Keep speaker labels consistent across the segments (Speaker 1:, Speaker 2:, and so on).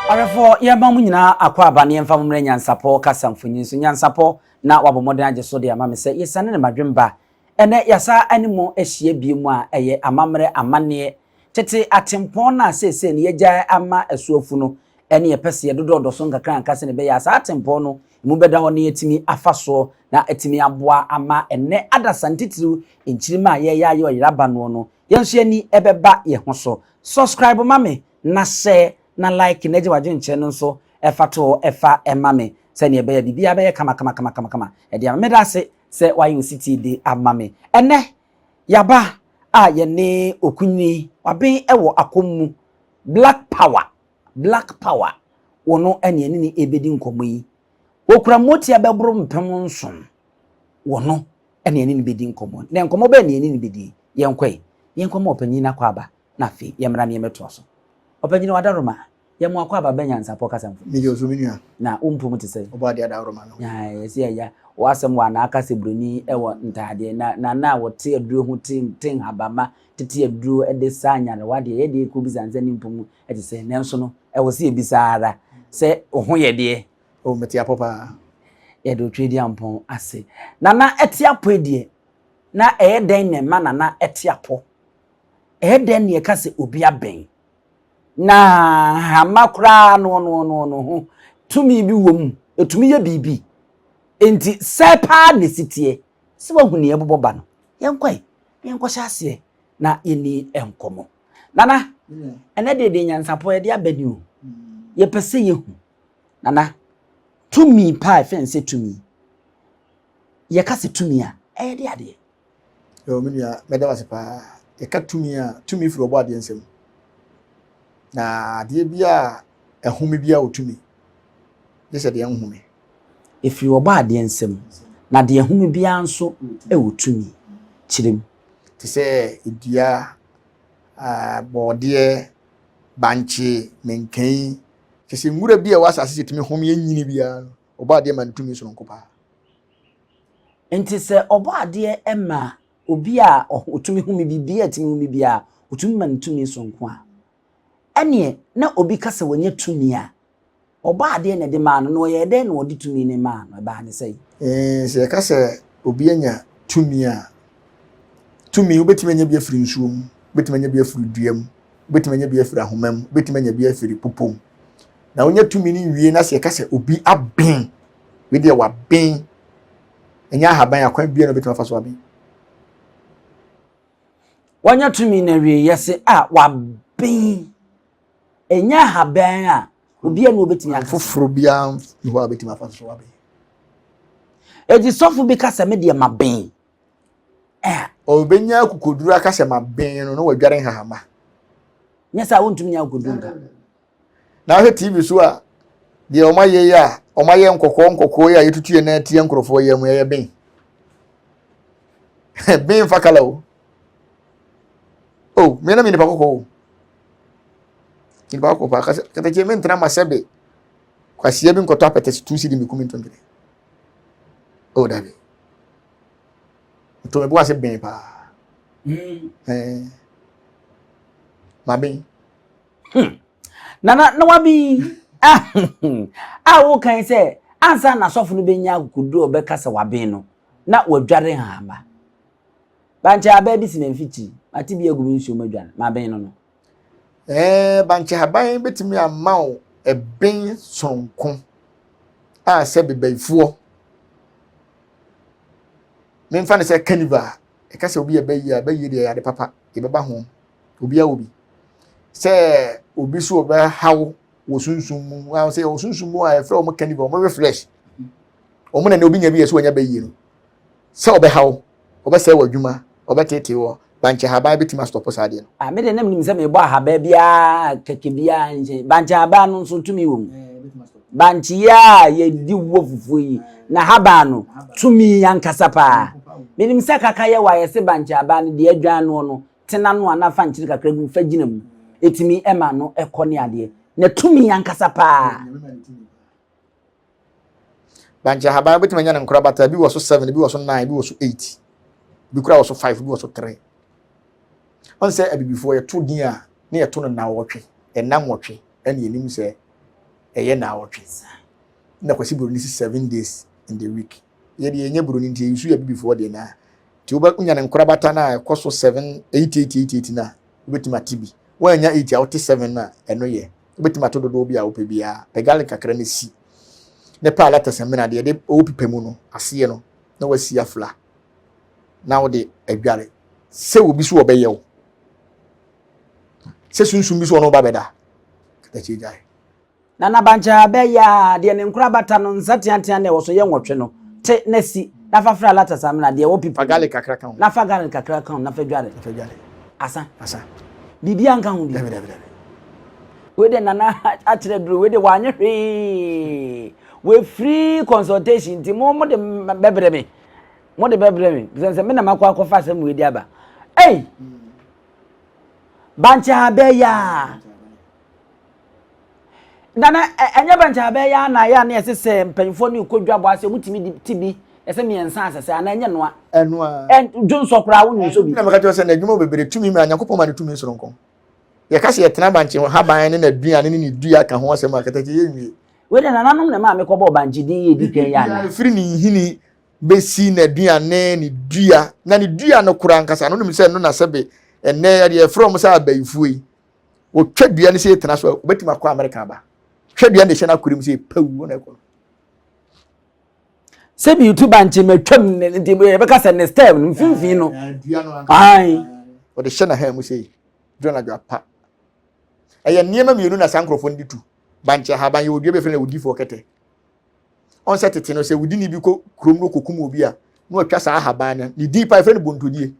Speaker 1: Ahwɛfoɔ, yɛma mo nyinaa akwaaba ne yɛmfa mo mmerɛ Nyansapɔ kasa mfonyin so. Nyansapɔ na wabɔ mmɔden agye so de ama me sɛ yɛsiane ne madwemba. Ɛnɛ yɛasa ne mo ahyia bio mu a ɛyɛ amammerɛ, amanneɛ, tete atempɔn no a seesei no yɛagyae ama asuafu no ne yɛpɛ sɛ yɛdodɔɔdɔ so nkakrankra sɛdeɛ ɛbɛyɛ a saa atempɔn no mu bɛda hɔ na yɛatumi afa soɔ na atumi aboa ama ɛnnɛ adasa ntitiriw nkyirimma a yɛreyɛ ayɛ ɔyera ba noɔ no yɛn nso yɛn ani bɛba yɛn ho so. Subscribe ma me na share na like na gye w'adwenkyerɛ no nso fa to hɔ fa ma me sɛdeɛ ɛbɛyɛ a biribiara bɛyɛ kama kama kama kama kama de ama me. Meda ase sɛ woayɛ osetie de ama me. Ɛnnɛ yɛaba a yɛne Okunini, waben wɔ akɔm mu, Black Power, Black Power, wɔ no ne yɛne no rebɛdi nkɔmmɔ yi. Wɔkura mmotia bɛboro 7000 wɔ no ne yɛne no bɛdi nkɔmmɔ. Na nkɔmmɔ bɛn na yɛne no bɛdi? Yɛnkɔ ɛ, yɛnkɔma ɔpanyin no akwaaba na afei yɛmmra na yɛmmɛtoa so. Ɔpanyin Wadaroma, yɛ mo akwaaba bɛ nyansapɔ kasa mfoni.
Speaker 2: Meyɛ osu me nua.
Speaker 1: Na wo mpom te sɛn?
Speaker 2: Ɔbɔ adeɛ adaworoma no.
Speaker 1: Ae, yɛse ɛya w'asɛm wɔ anaa aka sɛ buroni wɔ ntaadeɛ na na na wɔte aduro ho te te nhabamma tete aduro de sa nyarewa deɛ yɛ deɛ kɔ bisa no sɛ ne mpom te sɛn nanso no ɛwɔ sɛ yɛbisa ara sɛ wo ho yɛ deɛ.
Speaker 2: Oh, mete apɔ paa.
Speaker 1: Yɛde Otwedeampɔn ase. Nana ɛte apɔ yi deɛ na ɛyɛ dɛn na ɛma Nana ɛte apɔ? Ɛyɛ dɛn na yɛka sɛ obi abɛn? Na hama koraa no no no no ho tumi bi wɔ mu, ɛtumi yɛ biribi. Enti sɛ paa na ɛsi teɛ, sɛ wahu nea ɛbobɔ ba no, yɛnkɔ ɛ, na yɛnkɔhyɛ aseɛ na yɛnni nkɔmmɔ. Nana, ɛnɛ deɛ deɛ nyansapɔ yɛde aba ni o. Yɛpɛ sɛ yɛhu. Nana, tumi paa ɛfɛn sɛ tumi. Yɛka sɛ tumi a, ɛyɛ de adeɛ.
Speaker 2: Yo, me nua, mɛda wo ase paa. Yɛka tumi a, tumi firi ɔbɔ adeɛ nsam. Na adeɛ bi a ɛhome bi a wɔ tumi, gye sɛ deɛ ɛnhome.
Speaker 1: Ɛfiri ɔbɔ adeɛ nsam, na deɛ ɛhome biara nso wɔ tumi. Kyerɛ mu.
Speaker 2: Te sɛ dua, bɔɔdeɛ, bankye, menken, kyerɛ sɛ nwura bi a ɛwɔ asase so tumi home nyini biara no, ɔbɔ adeɛ ma no tumi sononko paa.
Speaker 1: Nti sɛ ɔbɔ adeɛ ma obi a ɔtumi home biribiara a ɛtumi home biara, ɔtumi ma no tumi sononko a, ɛneɛ na obi ka sɛ wanya tumi a, ɔbɔ adeɛ na ɛde maa no, na ɔyɛɛ dɛn na ɔde tumi no maa no? Ɛbaa ne sɛn?
Speaker 2: Sɛ yɛka sɛ obi anya tumi a, tumi wobɛtumi anya bi afiri nsuo mu, wobɛtumi anya bi afiri dua mu, wobɛtumi anya bi afiri ahoma mu, wobɛtumi anya bi afiri popɔ mu. Na wonya tumi no wie na sɛ yɛka sɛ obi aben, wei deɛ waben, ɛnyɛ ahaban akwan biara na wobɛtumi afa so aben.
Speaker 1: Wanya tumi no awie yɛse a waben, ɛnyɛ ahaban a obiara na obɛtumi aka.
Speaker 2: Foforɔ biara nni hɔ a wobɛtumi afa so waben.
Speaker 1: Eti sɔfo bi ka sɛ me deɛ maben.
Speaker 2: Ɔbɛnya akokoduru aka sɛ maben no na wadware nhahama.
Speaker 1: Nyɛ sɛ a wontumi nya akokoduru nka.
Speaker 2: Na ahwɛ TV so a deɛ wɔn ayɛ yi a wɔn ayɛ nkɔkɔɔ nkɔkɔɔ yi a yɛtutu yɛn nan tia nkurɔfoɔ yɛ mu yɛyɛ ben. Ben fa kala o. Oh, me na me nipa kɔkɔɔ o. Nipa kɔkɔɔ paa kasa katakye me ntena ma sɛbe kwasia bi nkɔtɔ apɛtɛsi tu si di me kumi ntontwene. Oh, dabi. Nto me bo ase ben paa. Mm. Eh. Ma ben.
Speaker 1: Nana na wabi a wokan sɛ ansa na asɔfo no bɛnya akokoduro a ɔbɛka sɛ waben no na wadware hahama. Bankyɛ abaa bi si m'amfikyiri, mate bi agu me nsuo mu adware, maben no no.
Speaker 2: Ɛɛ, bankyɛ haban bɛtumi ama wo ɛben sononko a sɛ bebayifoɔ memfa no sɛ carnival ɛka sɛ obi yɛ bɛyie a bɛyie deɛ yɛ ade papa yɛbɛba ho obiara wɔ bi sɛ obi so ɔbɛhaw wɔ sunsum mu ahụ sɛ wɔ sunsum mu a yɛfrɛ wɔn carnival wɔn refresh wɔn na ne obi nya bi yɛ so wɔnya bɛyie no sɛ ɔbɛhaw ɔbɛsɛe wɔ adwuma ɔbɛtete wɔ bankyɛ haban bɛtumi asotɔpo saa adeɛ no.
Speaker 1: Ah, me de na menim sɛ mebɔ ahabaa biara kɛkɛ biara nkyɛn. Bankyɛ haban no nso tumi wɔ mu. Bankye yi a yɛdi wɔ fufuo yi, na haban no tumi ankasa paa. Menim sɛ kaka yɛ wɔ a yɛse bankye haban no deɛ adwan noɔ no, tena no a na fa nkyene kakra gu fa gyina mu. Ɛtumi ma no kɔ ne adeɛ. Na tumi ankasa paa.
Speaker 2: Bankye ahaban wobɛtumi anya no nkorabata, ebi wɔ so 7, ebi wɔ so 9, ebi wɔ so 8, ebi koraa wɔ so 5, ebi wɔ so 3. Ɔn sɛ abibifoɔ yɛto din a na yɛto no nnawɔtwe, ɛna nwɔtwe ɛna yɛnim sɛ Ɛyɛ naawɔtwe. Na Kwasi Buroni si 7 days in the week. Yɛde yɛnyɛ buroni nti yɛyi so yɛ bibifoɔ deɛ naa. Nti wobɛnya ne nkorabata no a ɛkɔ so 7, 8, 8, 8, 8 no a, wobɛtumi ate bi. Woannya 8 a, wote 7 no a, ɛno yɛ. Wobɛtumi ato dodoɔ bi a wopɛ biara. Pɛ garlic kakra no si. Ne pɛ alata samina deɛ yɛde ɛwɔ pipa mu no, aseɛ no, na wasi afla. Na wode adware. Sɛ obi so ɔbɛyɛ wo. Sɛ sunsum bi so ɔno ba bɛda. Katakye gyae.
Speaker 1: Na n'abankyɛ abɛ yɛ a, deɛ ne nkorabata no nsa teatea na ɛwɔ so yɛ 8 no, te na si, na fa fra alata samina deɛ ɛwɔ pipa
Speaker 2: Fa
Speaker 1: mu.
Speaker 2: garlic kakra ka ho.
Speaker 1: Na fa garlic kakra ka ho na fa dware.
Speaker 2: Na fa dware.
Speaker 1: Asa.
Speaker 2: Asa.
Speaker 1: Biribiara nka ho bi.
Speaker 2: Dabi, dabi, dabi.
Speaker 1: Wei de Nana akyerɛ duro, wei de wanyɛ hwee. Wei free consultation nti mo mo de bɛbrɛ me. Mo de bɛbrɛ me. Sɛ sɛ me na makɔ akɔfa asɛm wei de aba. Ei! Bankye abɛ yɛ a. Nana ɛnyɛ bankye abɛ yɛ a na yɛ a na yɛsɛ sɛ mpanyinfoɔ ne kɔ dwa bɔ ase wɔn tumi di ti bi ɛsɛ 3 asɛsɛ anaa ɛnyɛ noa.
Speaker 2: Ɛnoa.
Speaker 1: Ɛ dwonsɔ koraa wo nyonsɔ bi.
Speaker 2: Na mɛka kyerɛ sɛ n'adwuma bebree tumi ma Nyankopɔn ma ne tumi soronko. Yɛka sɛ yɛtena bankye ho haban ne n'aduane ne ne dua ka ho asɛm a katakye yɛnwie.
Speaker 1: Wei de nananom na ɛmaa mekɔbɔɔ bankye din yɛ di kan yɛ anaa.
Speaker 2: Firi ne nhini bɛsi n'aduane ne dua na ne dua no koraa ankasa no nim sɛ no na sɛbe ɛnɛ yɛde yɛfrɛ wɔn sɛ abayifoɔ yi wɔtwa dua no sɛ yɛtena so a wɔbɛtumi akɔ Amerika aba twa dua no de hyɛ no akɔre mu sɛ pawu wɔn ɛkɔ no.
Speaker 1: Sɛ bi tu bankye ma twam nti yɛbɛka sɛ ne stem no mfimfini no.
Speaker 2: Dua no ankasa wɔde hyɛ n'ahan mu sɛ dua no adwo apa. Ɛyɛ nneɛma mmienu na saa nkurɔfoɔ no de tu bankye ahaban yɛ odua bi yɛfrɛ no odifoɔ kɛtɛ. Ɔn sɛ tete no sɛ wudini bi kɔ kurom no kɔkum obi a na watwa saa ahaban no ne din pa yɛfrɛ no bontodie.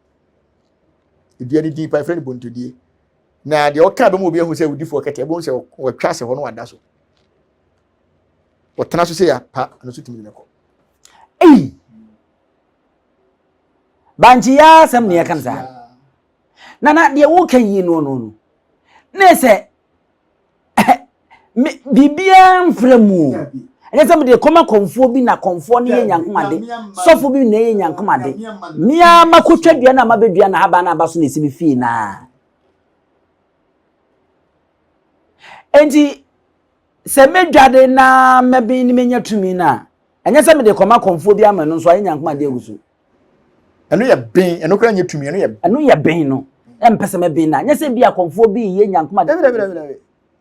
Speaker 2: Dua ne din pa yɛfrɛ no bontodie. Na deɛ ɔka bɛma obi ahu sɛ odifoɔ kɛtɛ ɛbɛhu sɛ wɔatwa ase hɔ no wada so. Ɔtena so sɛ yɛ apa ɛno nso tumi de ne kɔ.
Speaker 1: Ei! Bankye yɛ asɛm ne yɛka no saa. Nana deɛ woka yi no no no. Ne sɛ me biribiara mfra mu o. Ɛnyɛ sɛ mede kɔma kɔmfoɔ bi na kɔmfoɔ no yɛ nyankomade, sɔfo bi na ɛyɛ nyankomade. Me ara makɔtwa dua no a mabɛdua na haban no aba so na ɛsi me fie naa. Enti sɛ mɛdwade na mɛben ne mɛnya tumi no a, ɛnyɛ sɛ mede kɔma kɔmfoɔ bi ama ɛno nso ayɛ nyankomade agu so.
Speaker 2: Ɛno yɛ ben, ɛno koraa nyɛ tumi, ɛno yɛ.
Speaker 1: Ɛno yɛ ben no. Ɛmpɛ sɛ mɛben na. Nyɛ sɛ bi akɔmfoɔ bi yɛ nyankomade.
Speaker 2: Dabi dabi dabi dabi.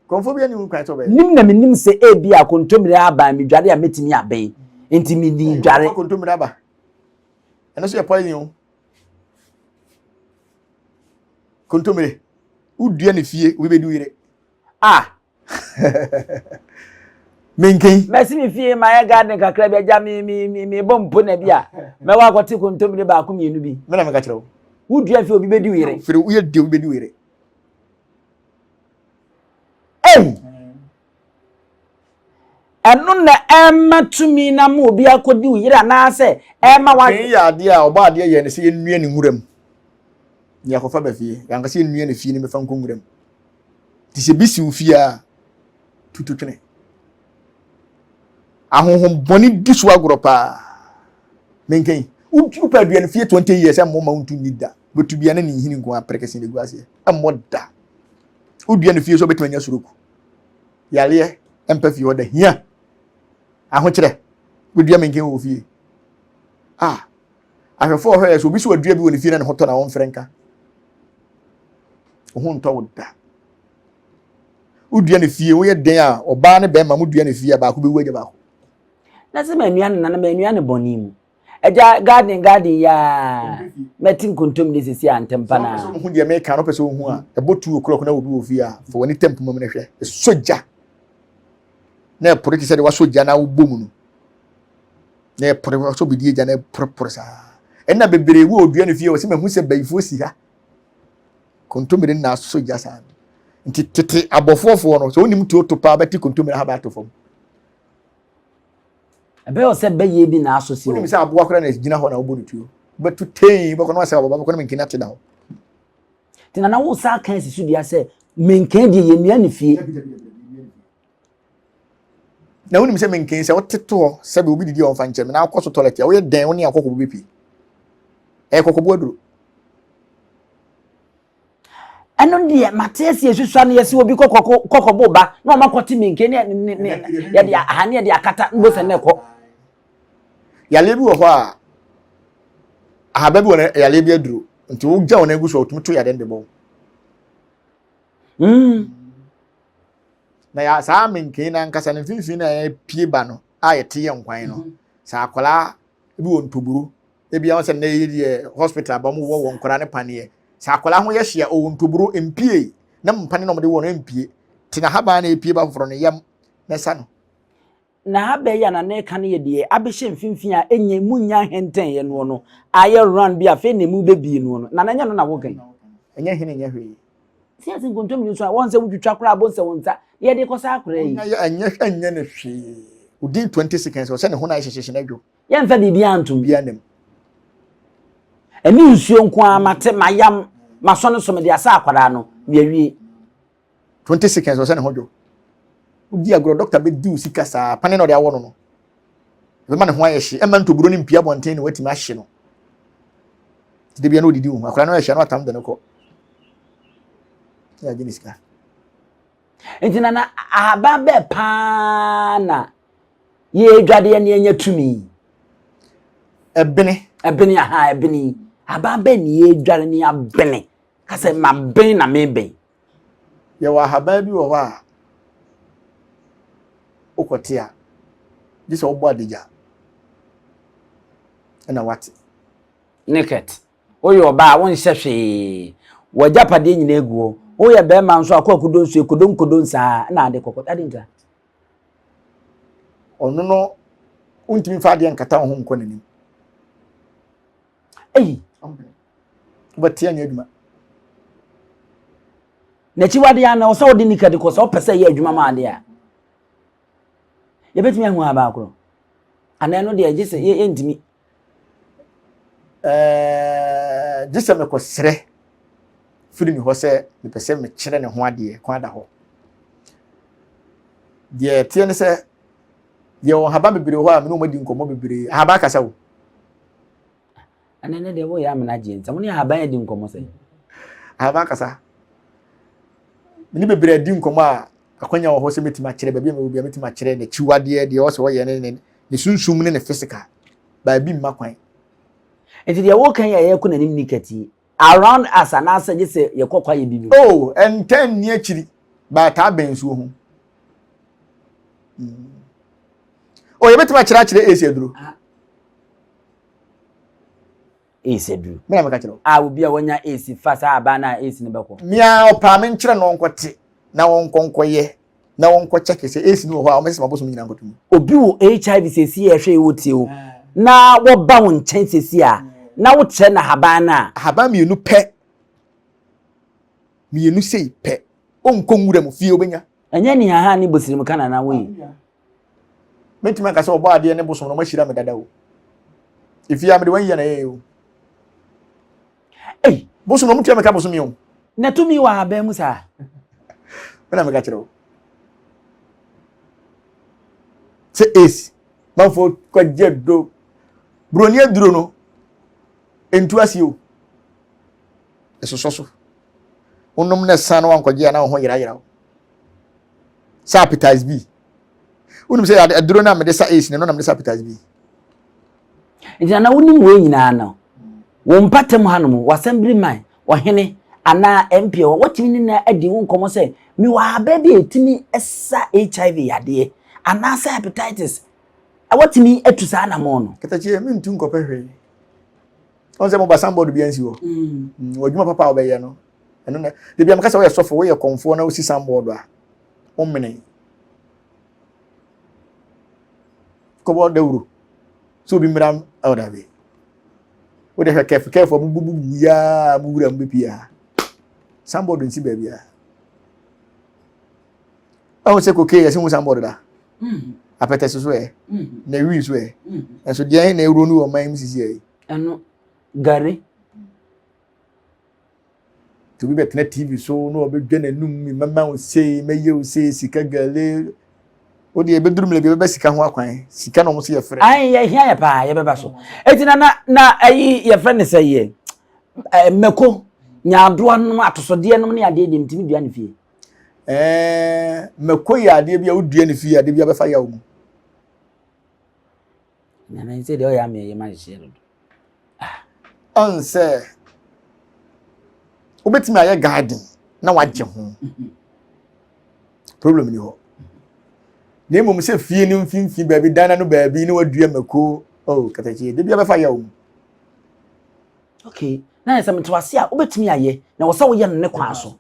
Speaker 2: Kɔmfoɔ bi anim kwan sɛ ɔbɛyɛ.
Speaker 1: Nim na menim sɛ ebi a kontommire aban medware a mɛtumi aben. Nti medi dware.
Speaker 2: Kontommire aba. Ɛno nso yɛ poison o. Kontommire. Wodua ne fie, obi bɛdi wo yere.
Speaker 1: Ah!
Speaker 2: Menken.
Speaker 1: Mɛsi me fie mayɛ garden kakra bi agya me me me mebɔ mpo na bi a mɛwɔ akɔte kontommire baako mmienu bi.
Speaker 2: Me na meka kyerɛ wo.
Speaker 1: Wodua fie obi bɛdi wo yere.
Speaker 2: Firi woyɛ deɛ obi bɛdi wo yere.
Speaker 1: Ei! Ɛno na ɛma tumi na ma obi akɔdi wo yere anaasɛ ɛma wa.
Speaker 2: Yɛ adeɛ a ɔbɔ adeɛ yɛ ne sɛ yɛnnua ne nwura mu. Ne akɔfa ba fie. Yɛanka sɛ yɛnnua ne fie ne mɛfa nkɔ nwura mu. Nti sɛ bi si wo fie a, tutu twene. Ahonhommɔne di so agorɔ paa. Menka yi, wopɛ aduane fie 20 years ɛmmɔ ma wontu nni da. Bɛtu bia ne ne nhini nko apere kɛse de gu aseɛ. Ɛmmɔ da. Wodua ne fie so wobɛtumi anya stroke. Yareɛ ɛmpa fie hɔ da. Hia. Ahokyerɛ. Wodua menken wɔ fie. Ah. Ahwɛfoɔ ɔhwɛ yɛ so obi so wadua bi wɔ ne fie na ne ho tɔ na wɔmfrɛ nka. Wo ho ntɔ wo da. Wodua ne fie, woyɛ dɛn a ɔbaa ne bɛrima mo dua ne fie a baako bɛwu agya baako.
Speaker 1: Na sɛ manua no nana manua no bɔne mu. Agya garden garden yaa mɛte nkontomire sisi a ntɛm pa naa.
Speaker 2: Sɛ wohu deɛ meka no pɛ sɛ wohu a ɛbɔ 2 o'clock na obi wɔ fie a fa w'ani tɛ mpoma mu no hwɛ ɛsɔ gya na ɛpore te sɛ deɛ wasɔ gya na wobɔ mu no na ɛpore wasɔ bidie gya na ɛporepore saa ɛna bebree wɔ odua no fie wɔ sɛ mahu sɛ bayifoɔ si ha kontomire na asɔ gya saa nti tete abɔfoɔfoɔ no sɛ wonim tuo to paa bɛte kontomire ha bɛato fam.
Speaker 1: Ɛbɛyɛ sɛ bɛyɛ bi na asɔ si hɔ.
Speaker 2: Wonim sɛ aboa koraa na gyina hɔ na wobɔ no tuo. Wobɛto tei bɛkɔ no asɛ aboa bɛkɔ no menkene ate da hɔ.
Speaker 1: Nti nana wo saa kan si so dua sɛ menkene deɛ yɛnnua ne fie.
Speaker 2: Na wonim sɛ menkene sɛ wote to hɔ sɛ bɛ obi didi a ɔmfa nkyɛn me na akɔ so toilet a woyɛ dɛn wo ne akɔkɔbo bɛpie. Ɛyɛ kɔkɔbo aduro.
Speaker 1: Ɛno deɛ mate aseɛ susua no yɛsi obi kɔkɔ kɔkɔbo ba na ɔma kɔte minke ne ne ne yɛde aha ne yɛde akata mbɔ sɛ ne kɔ.
Speaker 2: Yareɛ bi wɔ hɔ a ahaba bi wɔ no yareɛ bi aduro nti wogya wɔn agu so a wɔtumi to yareɛ no de bɔ. Na ya saa menken no ankasa no mfimfini na ɛpie ba no a yɛte yɛ nkwan no sɛ akwadaa bi wɔ ntoburo ebi ahɔ sɛ nnɛ yi deɛ hospital aba wɔn wɔ wɔn nkwadaa ne paneɛ sɛ akwadaa ho yɛ hyia ɔwɔ ntoburo mpie na mpane na wɔde wɔ no mpie te na haban na epie ba foforɔ no yam na ɛsa no.
Speaker 1: Na ha bɛyɛ a na ne ka no yɛ deɛ abɛhyɛ mfimfini a ɛnyɛ mu nya hɛntɛnyɛ noɔ no ayɛ round bi afei na emu bɛbie noɔ no na na ɛnyɛ no na woka yi.
Speaker 2: Ɛnyɛ hene nyɛ hwee.
Speaker 1: Sɛ yɛse nkontomire nso a wɔn sɛ wotwitwa koraa bo sɛ wo nsa yɛde kɔ saa koraa yi.
Speaker 2: Ɛnyɛ ɛnyɛ ne hwee. Within 20 seconds ɔsɛ ne ho na ayɛ hyehyehye na adwo.
Speaker 1: Yɛmfa biribiara ntom.
Speaker 2: Biribiara nam.
Speaker 1: Ɛne nsuo nko ara mate mayam masɔ ne so mede asa akwadaa no meawie.
Speaker 2: 20 seconds ɔsɛ ne ho dwo. Wodi agorɔ dɔkta bɛdi wo sika saa pane na ɔde awɔ no no. Ɛbɛma ne ho ayɛ hye ɛma ntoburo no mpia abɔnten na watumi ahye no. Nti da bia na ɔdidi wo ho akwadaa no ayɛ hye na watam de no kɔ. Yɛ agye ne sika.
Speaker 1: Nti nana ahaban bɛɛ paa na yɛredwadeɛ ne anya tumi.
Speaker 2: Ɛbene.
Speaker 1: Ɛbene aha ɛbene ahaban bɛɛ ne yɛredware ne abene kasɛ ma ben na meben.
Speaker 2: Yɛwɔ ahaban bi wɔ hɔ a wokɔte a gye sɛ wobɔ adagya ɛna wate.
Speaker 1: Naked. Woyɛ ɔbaa a wonhyɛ hwee. W'agyapadeɛ nyinaa gu hɔ. Woyɛ bɛrima nso a kɔ akodo nsuo kodonkodon saa na ade kɔkɔ. Ade ntia.
Speaker 2: Ɔno no wontumi mfa adeɛ nkata wo ho nkɔ n'anim.
Speaker 1: Ei.
Speaker 2: Wobɛte anyɛ adwuma.
Speaker 1: N'akyiwadeɛ ana ɔsɛ wode nika de kɔ sɛ wopɛ sɛ ɛyɛ adwuma ma adeɛ a. Yɛbɛtumi ahu abaa korɔ. Anaa ɛno deɛ gye sɛ yɛntumi.
Speaker 2: Ɛɛ gye sɛ mekɔsrɛ firi ne hɔ sɛ mepɛ sɛ mekyerɛ ne ho adeɛ kwan da hɔ. Deɛ ɛteɛ ne sɛ yɛwɔ nhaban bebree hɔ a me ne wɔn adi nkɔmmɔ bebree. Ahaban kasa o.
Speaker 1: Ɛnɛ ne deɛ woyɛ amena gye nsɛm ne ahaban adi nkɔmmɔ sɛ.
Speaker 2: Ahaban kasa. Me ne bebree adi nkɔmmɔ a akwanya wɔ hɔ sɛ mɛtumi akyerɛ baabi a mɛwɔ bi a mɛtumi akyerɛ n'akyiwadeɛ deɛ ɔsɛ ɔyɛ ne ne ne sunsum ne ne physical baabi mma kwan.
Speaker 1: Nti deɛ woka yi a yɛkɔ n'anim ni kati around us anaasɛ gye sɛ yɛkɔ kwa yɛ bibi.
Speaker 2: Oh, ɛntɛn nni akyiri baataa bɛn nsuo ho. Oh, yɛbɛtumi akyerɛ akyerɛ esi aduro. Ah.
Speaker 1: AIDS aduru.
Speaker 2: Me na meka kyerɛ wo.
Speaker 1: A obi a wanya AIDS fa saa aban no a AIDS no bɛkɔ.
Speaker 2: Me ara ɔpaa me nkyerɛ no ɔnkɔte na ɔnkɔ nkɔyɛ na ɔnkɔ kyɛke sɛ AIDS no wɔ hɔ a ɔmɛsesa mabosom nyinaa nkɔto mu.
Speaker 1: Obi wɔ HIV sɛsi a ɛhwɛ yi wotie o na wɔba wo nkyɛn sɛsi a na wokyerɛ no ahaban no a.
Speaker 2: Ahaban mmienu pɛ mmienu sei pɛ ɔnkɔ nwura mu fie ɔbɛnya.
Speaker 1: Ɛnyɛ nihaha ne bosirimka na na woyi.
Speaker 2: Mɛtumi aka sɛ ɔbɔ adeɛ ne bosom no ɔmahyira me dada o. Efie a mede wɔn yɛ na ɛyɛ o.
Speaker 1: Ei,
Speaker 2: bosom no ɔmo tua me ka bosom yi o.
Speaker 1: Na tumi wɔ ahaban mu saa.
Speaker 2: Me na meka kyerɛ o. Sɛ ace manfo kɔgye do buroni aduro no ntu ase o. Ɛsosɔ so. Wonom na ɛsan na wankɔgye a na wo ho yerayera o. Sɛ appetize bi. Wonim sɛ aduro no a mede sa ace no na mede sa appetize bi.
Speaker 1: Nti nana wonim wei nyinaa no, wo mpatam hanom, w'assembly man, ɔhene anaa MP hɔ, watumi ne no adi wo nkɔmmɔ sɛ mewɔ ahaban bi a ɛtumi sa HIV yadeɛ anaasɛ hepatitis, watumi atu saa anamɔn no?
Speaker 2: Katakyie, mentu nkɔpɛ hwee. Ɔn sɛ moba sanbɔɔdo bi ansi hɔ. W'adwuma papa a wobɛyɛ no, ɛno na, da bi a meka sɛ woyɛ sɔfo, woyɛ kɔmfoɔ na wosi sanbɔɔdo a, wommene. Kɔbɔ dawuro sɛ obi mmra ɛwɔ dabi. Wode hwɛ kɛfo kɛfo a bubububu yaa mu wura mu bepie ha. Sanbɔɔdo nsi baabi a. Ɛho sɛ koke yɛsi hu sanbɔɔdo da. Apɛtɛ so so ɛ. Na ewi so ɛ. Ɛnso deɛ na ewuro no wɔ ɔman mu sisi ɛ.
Speaker 1: Ɛno gari.
Speaker 2: Nti obi bɛtena TV so na ɔbɛdwa n'anum mɛma wo sei mɛyɛ wo sei sika gale wo deɛ ɛbɛduru mmerɛ bi ɛbɛba sika ho akwan sika na wɔn so yɛfrɛ.
Speaker 1: Ayi yɛhia yɛ paa yɛbɛba so eti na na na ayi yɛfrɛ ne sɛ yɛ ɛɛ mɛko. Nyaadoa nom, atosodeɛ nom ne adeɛ deɛ metumi dua ne fie.
Speaker 2: Ɛɛ mako yɛ adeɛ bi a wodua ne fie adeɛ bi a bɛfa yaw mu.
Speaker 1: Nana sɛ deɛ ɔyɛ ama ɛyɛ ma hyehyɛ dodo.
Speaker 2: Ah. Ɔn sɛ wobɛtumi ayɛ garden na wagye ho. Problem ni hɔ. Na mmom sɛ fie no mfimfini baabi dan no baabi na wadua mako oh katakye de bi abɛfa yaw mu.
Speaker 1: Okay. Na yɛ sɛ mete wase a wobɛtumi ayɛ na wɔ sɛ woyɛ no ne kwan so.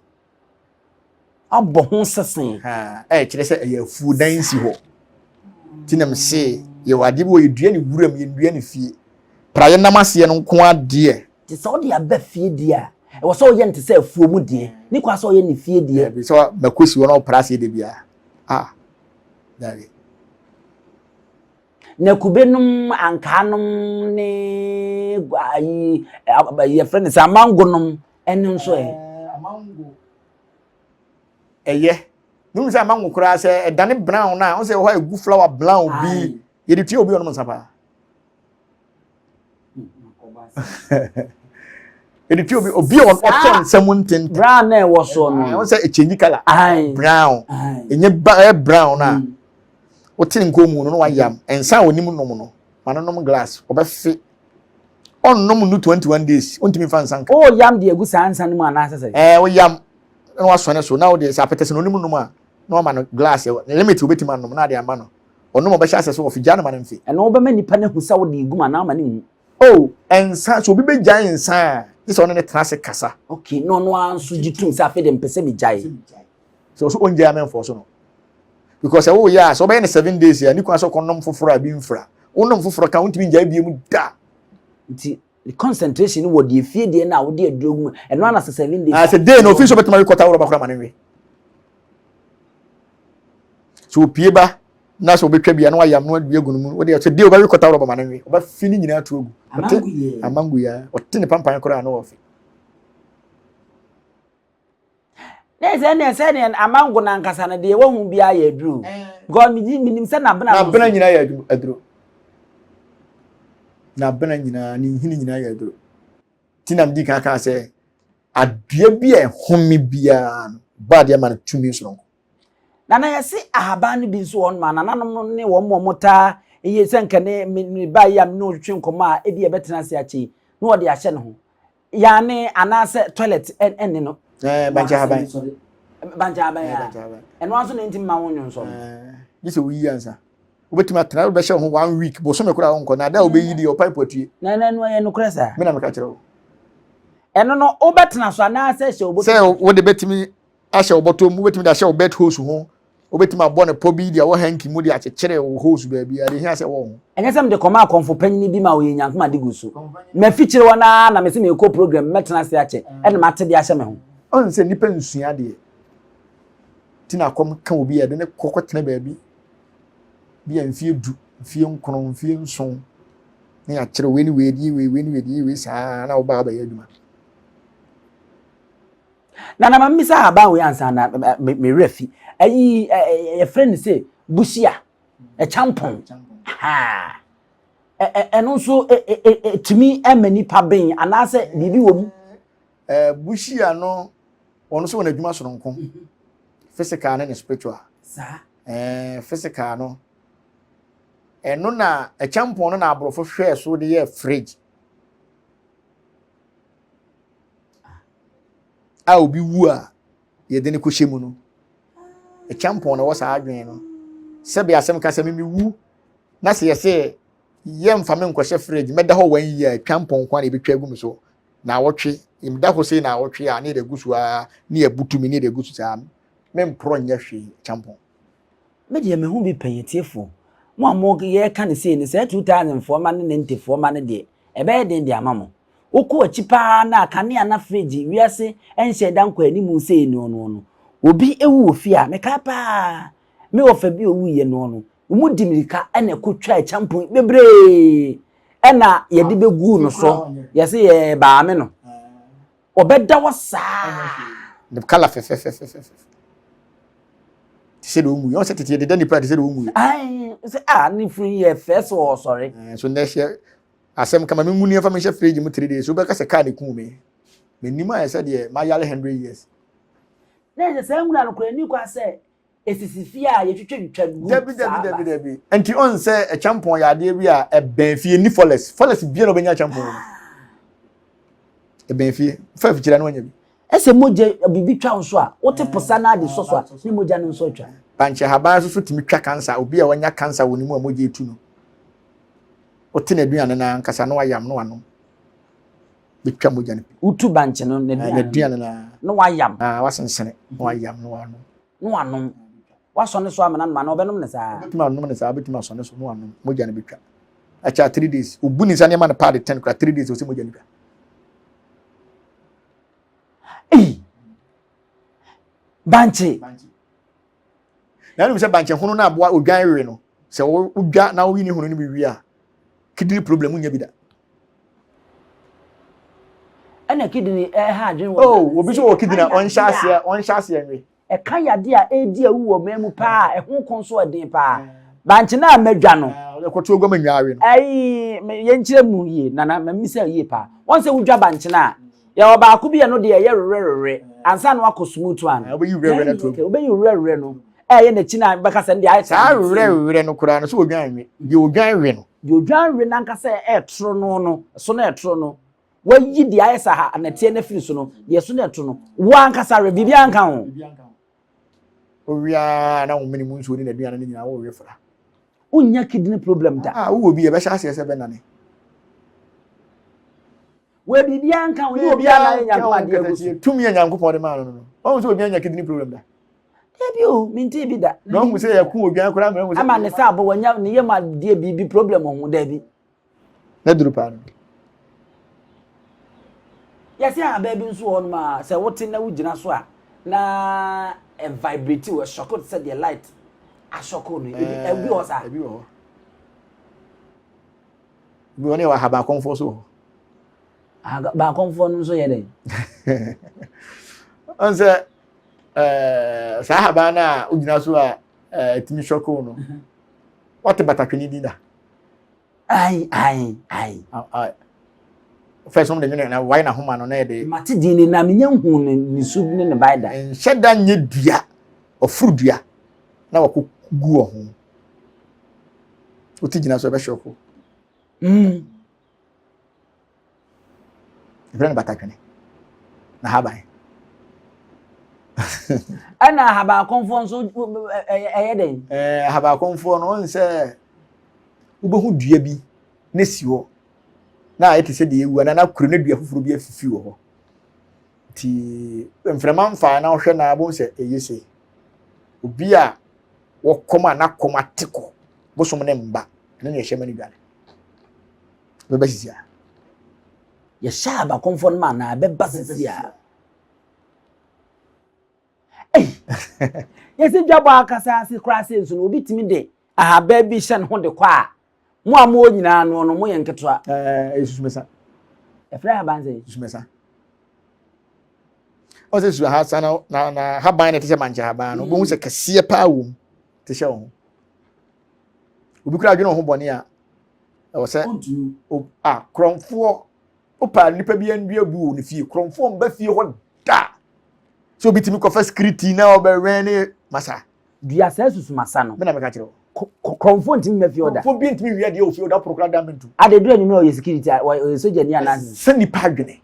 Speaker 1: Abɔ ho sese.
Speaker 2: Ɛkyerɛ sɛ ɛyɛ afuo dan si hɔ. Nti na mese yɛwɔ adeɛ bi wɔ yɛdua ne wuram yɛndua ne fie. Praeɛ nam aseɛ no nko adeɛ.
Speaker 1: Nti sɛ wode aba fie deɛ a, ɛwɔ sɛ woyɛ no te sɛ afuo mu deɛ. Ne kwan sɛ ɔyɛ ne fie deɛ.
Speaker 2: Dabi sɛ mako si hɔ na ɔpra aseɛ da biara. Ah, dabi.
Speaker 1: Na kube nom, ankaa nom ne ayi yɛfrɛ no sɛ amango nom ɛno nso ɛ.
Speaker 2: Amango ɛyɛ. Mehu sɛ amango koraa sɛ ɛdane brown na ɔsɛ ɛwɔ hɔ a ɛgu flower brown bi yɛde tua obi ɔnom nsa paa. Yɛde tua obi obi a ɔtɔ nsa mu ntenten.
Speaker 1: Brown na ɛwɔ soɔ no.
Speaker 2: Ɛwɔ sɛ ɛkyɛnyi kala. Brown. Ɛnyɛ ba ɛyɛ brown na. Mm. Wote ne nkɔn mu no na wayam. Nsa a onim nom no ma no nom glass ɔbɛfe. Ɔnnom nu 21 days ontumi nfa nsa nka.
Speaker 1: O yam de agu saa nsa no mu anaasɛ sɛ?
Speaker 2: Ɛɛ oyam na wasɔne so na wode sɛ apɛtɛsɛ na onim nom a na wama no glass limit obetumi anom na ade ama no. Ɔnom ɔbɛhyɛ asɛ so ɔfe gya no ma no mfe.
Speaker 1: Ɛno wobɛma nipa no ahu sɛ wode regu mu anaa woma no nhu?
Speaker 2: Oh nsa sɛ obi bɛgyae nsa a gye sɛ ɔne no tena ase kasa.
Speaker 1: Okay na ɔno ara nso gye tom sɛ afei deɛ mepɛ sɛ megyae.
Speaker 2: Sɛ ɔso ɔngyae a mɛmfɔɔso no. Because sɛ woyɛ a sɛ wobɛyɛ no 7 days a ne kwan sɛ ɔkɔnom foforɔ a bi mfra. Wonom foforɔ ka wontumi ngyae biom da.
Speaker 1: Nti ne concentration wɔ deɛ fie deɛ no a wode aduro gu mu ɛno ara na sɛ 7 days.
Speaker 2: Ah sɛ day no ofi so bɛtumi awe kɔta worɔba koraa ma no nwe. Sɛ opie ba na sɛ ɔbɛtwa bi a na wayam na wadua agu no mu wode sɛ deɛ ɔbɛwe kɔta worɔba ma no nwe ɔbɛfe ne nyinaa to agu. Ɔte amango yɛ ɔte ne pampan koraa na ɔfe.
Speaker 1: Ne sɛ ne sɛ ne amango no ankasa no deɛ wahu biara yɛ aduro because menim sɛ n'abena
Speaker 2: no n'abena nyinaa yɛ aduro n'abena nyinaa ne nhini nyinaa yɛ aduro ti na medi kan kaa sɛ adua bi a ɛhome biara no ba adeɛ ma no tumi soronko.
Speaker 1: Na na yɛse ahaban no bi nso wɔ hɔnom a nananom ne wɔn a wɔtaa yɛ sɛ nka ne me ba yi a me ne ɔtwetwe nkɔmmɔ a ebi ɛbɛtena ase akyɛ yi na wɔde ahyɛ ne ho yane anaasɛ toilet ɛne no.
Speaker 2: Ɛɛ bankye ahaban.
Speaker 1: Bankye ahaban ya. Ɛno nso na nti mma wo nwonsɔ no.
Speaker 2: Gye sɛ woyi ansa. Wobɛtumi atena wobɛhyɛ ho one week bosome koraa wonkɔ na ada a wobɛyi deɛ ɔpipe atue.
Speaker 1: Na na ɛno ɛyɛ nokorɛ saa.
Speaker 2: Me na meka kyerɛ wo.
Speaker 1: Ɛno no wobɛtena so anaasɛ hyɛ
Speaker 2: wobɔtɔ. Sɛ wode bɛtumi ahyɛ wo bɔtɔ mu wobɛtumi de ahyɛ wo bed hose ho wobɛtumi abɔ ne pɔ bi de awɔ hanky mu de akyekyere wo hose baabi a de hia sɛ wɔ ho.
Speaker 1: Ɛnyɛ sɛ mede kɔma akɔmfo panyini bi ma ɔyɛ nyankoma de gu so. Mafikyire hɔ no ara na mese merekɔ program mɛtena ase akyɛ ɛna mate de ahyɛ me ho.
Speaker 2: Ɔn sɛ nnipa nsua adeɛ nti na akɔm ka obi a yɛde no kɔ kɔtena baabi bi a mfie du, mfie nkron, mfie nson na yɛakyerɛ wei ne wei de wei, wei ne wei de wei saa na wobaa abɛyɛ adwuma.
Speaker 1: Na na mamisa ahaban wei ansa na me werɛ fi. Ayi yɛfrɛ no sɛ busia, ɛkyampɔn. Ɛno nso ɛtumi ma nipa ben anaasɛ biribi wɔ mu.
Speaker 2: Busia no wɔn nso wɔn adwuma soronko. Physical ne ne spiritual.
Speaker 1: Saa.
Speaker 2: Physical no ɛno na ɛkyampɔn no na aborɔfo hwɛɛ so de yɛɛ fridge. a obi wu a yɛde no kɔhyɛ mu no ɛkyɛmpɔn na ɛwɔ saa adwene no sɛbi asɛm ka sɛ mimi wu na sɛ yɛsɛ yɛmfa me nkɔhyɛ fridge mɛda hɔ wɔn yie a ɛtwa mpɔn kwan na yɛbɛtwa agu me so na awɔtwe meda hɔ sei na awɔtwe a ne yɛde agu so a ne yɛbutu me ne yɛde agu so saa memporɔ nyɛ hwee kyampɔn.
Speaker 1: Me deɛ me ho bi pɛn atiefoɔ mo a mo yɛka no sei no saa 2000 foɔ ma ne 90 foɔ ma no deɛ ɛbɛyɛ den de ama mo wokɔ akyi paa na kanea na fridge wiase ɛnhyɛ da nkɔ anim sei no no no obi ewu wɔ fie a mekae paa me wɔfa bi owu yɛ no no wɔn di mirika ɛna ɛkɔ twa ɛkyampɔn bebree ɛna yɛde bɛgu no so yɛse yɛ baame no Ɔbɛda hɔ saa.
Speaker 2: Ne kala fɛfɛfɛfɛfɛ. Te sɛ deɛ ɔnwui. Ɔn sɛ tete yɛdeda nipa te sɛ deɛ ɔnwui.
Speaker 1: Ayi sɛ a ne funu yɛ fɛ sɛ ɔsɔre.
Speaker 2: So nnɛ hyɛ asɛm kama me nwuni afa me nhyɛ fridge mu 3 days. Wobɛka sɛ kaa ne kuu me. M'anim ayɛ sɛ deɛ mayare 100 years.
Speaker 1: Na ɛsɛ saa nwura no koraa ni kwa sɛ esisi fie a yɛtwitwatwitwa gu
Speaker 2: Dabi dabi dabi dabi. Nti ɔn sɛ ɛkyampɔn yɛ adeɛ bi a ɛbɛn fie ni forest. Forest bia na ɔbɛnya kyampɔn wɔ mu. Ɛbɛn fie. Fa afikyire na wanya bi.
Speaker 1: Ɛsɛ mogya biribi twa wo so a wote posa na ade sɔ so a ne mogya no nso atwa.
Speaker 2: Bankye ahaban nso so tumi twa kansa. Obi a wanya kansa wɔ ne mu a mogya etu no. Wote n'aduane no ankasa na wayam na wanom. Bɛtwa mogya no.
Speaker 1: Wotu bankye no
Speaker 2: n'aduane
Speaker 1: no na wayam.
Speaker 2: Ah, wasensene na wayam na wanom.
Speaker 1: Na wanom. Wasɔ ne so ama no anom anaa ɔbɛnom ne saa?
Speaker 2: Wobɛtumi anom ne saa, wobɛtumi asɔ ne so na wanom. Mogya no bɛtwa. Ɛkyɛ 3 days. Obu ne nsa nneɛma no paade 10 kora 3 days ɔsɛ mogya no twa.
Speaker 1: Ei! Bankye.
Speaker 2: Na ɛnum sɛ bankye hono no aboa odwan we no. Sɛ wodwa na woyi ne hono no bi wie a, kidney problem wonya bi da.
Speaker 1: Ɛna kidney ɛha adwene wɔ.
Speaker 2: Oh, obi sɛ wɔ kidney a ɔnhyɛ aseɛ ɔnhyɛ aseɛ nwe.
Speaker 1: Ɛka yadeɛ a ɛredi awu wɔ man mu paa a ɛho ko nso ɛden paa. Bankye no a madwa no.
Speaker 2: Ɛkɔto oguam nnwa awe no.
Speaker 1: Ayi, yɛnkyerɛ mu yie, Nana, mamisa yie paa. Wɔn sɛ wodwa bankye no a, yɛwɔ baako bi a ɛno deɛ ɛyɛ werɛwerɛ ansa na wakɔ smooth one.
Speaker 2: Wobɛyi werɛwerɛ no ato agu.
Speaker 1: Wobɛyi werɛwerɛ no, ɛyɛ n'akyi na bɛka sɛ ɛno deɛ ayɛ
Speaker 2: saa werɛwerɛ no koraa no, sɛ odwan nwe. Deɛ odwan we no.
Speaker 1: Deɛ odwan we no ankasa ɛretoro no no, so na ɛtoro no. Wayi deɛ ayɛ sɛ ha nɛteɛ no afiri so no, deɛ so na ɛto no, wo ankasa we, biribiara nka ho.
Speaker 2: Wowe ara na wo mene mu nsuo ne n'aduane no nyinaa wowe fra.
Speaker 1: Wonnya kidney problem da.
Speaker 2: Ah, wowɔ bi ɛbɛhyɛ aseɛ sɛ bɛnane.
Speaker 1: Wɔ biribiara nka ho, ne obiara na ayɛ Nyankopɔn adeɛ agu so.
Speaker 2: Tumi a Nyankopɔn de maa no no, ɔhu sɛ obi anya kidney problem da.
Speaker 1: Dabi o, mentee bi da.
Speaker 2: Na ɔhu sɛ yɛko odwan koraa ma ɛhu sɛ.
Speaker 1: Ama ne sɛ abɔ wanya ne yam adeɛ biribi problem wɔ ho, dabi.
Speaker 2: Na duru paa no.
Speaker 1: Yɛsɛ ahabaa bi nso wɔ hɔnom a sɛ wote na wogyina so a na ɛvibrate wo, ɛsɔko te sɛ deɛ light asɔko no. Ebi ebi wɔ saa.
Speaker 2: Ebi wɔ hɔ. Ebi wɔ ne wɔ ahaban akɔmfoɔ so wɔ hɔ.
Speaker 1: Ahaban akɔmfoɔ no nso yɛ dɛn?
Speaker 2: Ɔn sɛ ɛɛ saa ahaban no a wogyina so a ɛtumi sɔko no, wɔte batatwene din da.
Speaker 1: Ayi ayi ayi.
Speaker 2: First wɔn de nwene na wae n'ahoma no na yɛde.
Speaker 1: Mate din ne na menya hu ne ne su ne ne bae da.
Speaker 2: Nhyɛ da nyɛ dua, ɔforo dua na wakɔ gu wɔ ho. Wote gyina so ɛbɛhyɛ ɔko. Yɛfrɛ no batatwene na haban.
Speaker 1: Ɛna ahaban akɔmfoɔ nso ɛyɛ dɛn?
Speaker 2: Ɛɛ ahaban akɔmfoɔ no wɔn sɛ wobɛhu dua bi na si hɔ na ayɛ te sɛ deɛ ewu anaa na kuro ne dua foforɔ bi afifi wɔ hɔ nti mframa mfa na wohwɛ na abom sɛ ɛyɛ sei obi a wɔkɔm a n'akɔm ate kɔ bosom ne mba ɛno na ɛhyɛ ma no dwane Ɛbɛba sisi a.
Speaker 1: Yɛhyɛ abakɔmfoɔ no ma anaa ɛbɛba sisi a. Ei! Yɛsi dwabɔ akasa ase koraa sɛ nso no obi tumi de ahabaa bi hyɛ ne ho de kɔ a mo a mowɔ nyinaa no no moyɛ nketewa.
Speaker 2: Ɛɛ susumesa.
Speaker 1: Ɛfrɛ ahaban sɛ?
Speaker 2: Susumesa. Ɔsɛ su ahasa na na na haban na ɛte sɛ mankyɛ haban no wobɛhu sɛ kɛseɛ paa wɔ mu te hyɛ wo ho. Obi kura adwene wo ho bɔne a ɛwɔ sɛ a korɔmfoɔ wopa nipa bi andua bi wɔ ne fie korɔmfoɔ mba fie hɔ da sɛ obi tumi kɔfa sikiriti na ɔbɛwɛn ne masa.
Speaker 1: Dua saa susu masa no.
Speaker 2: Mena meka kyerɛ
Speaker 1: wo. Korɔmfoɔ ntumi mma fie hɔ da.
Speaker 2: Korɔmfoɔ bi ntumi nwia deɛ wɔ fie hɔ da poro koraa da mentu.
Speaker 1: Ade duru anwummerɛ ɔyɛ sikiriti ɔyɛ sogyani anaa.
Speaker 2: Sɛ nipa adwene.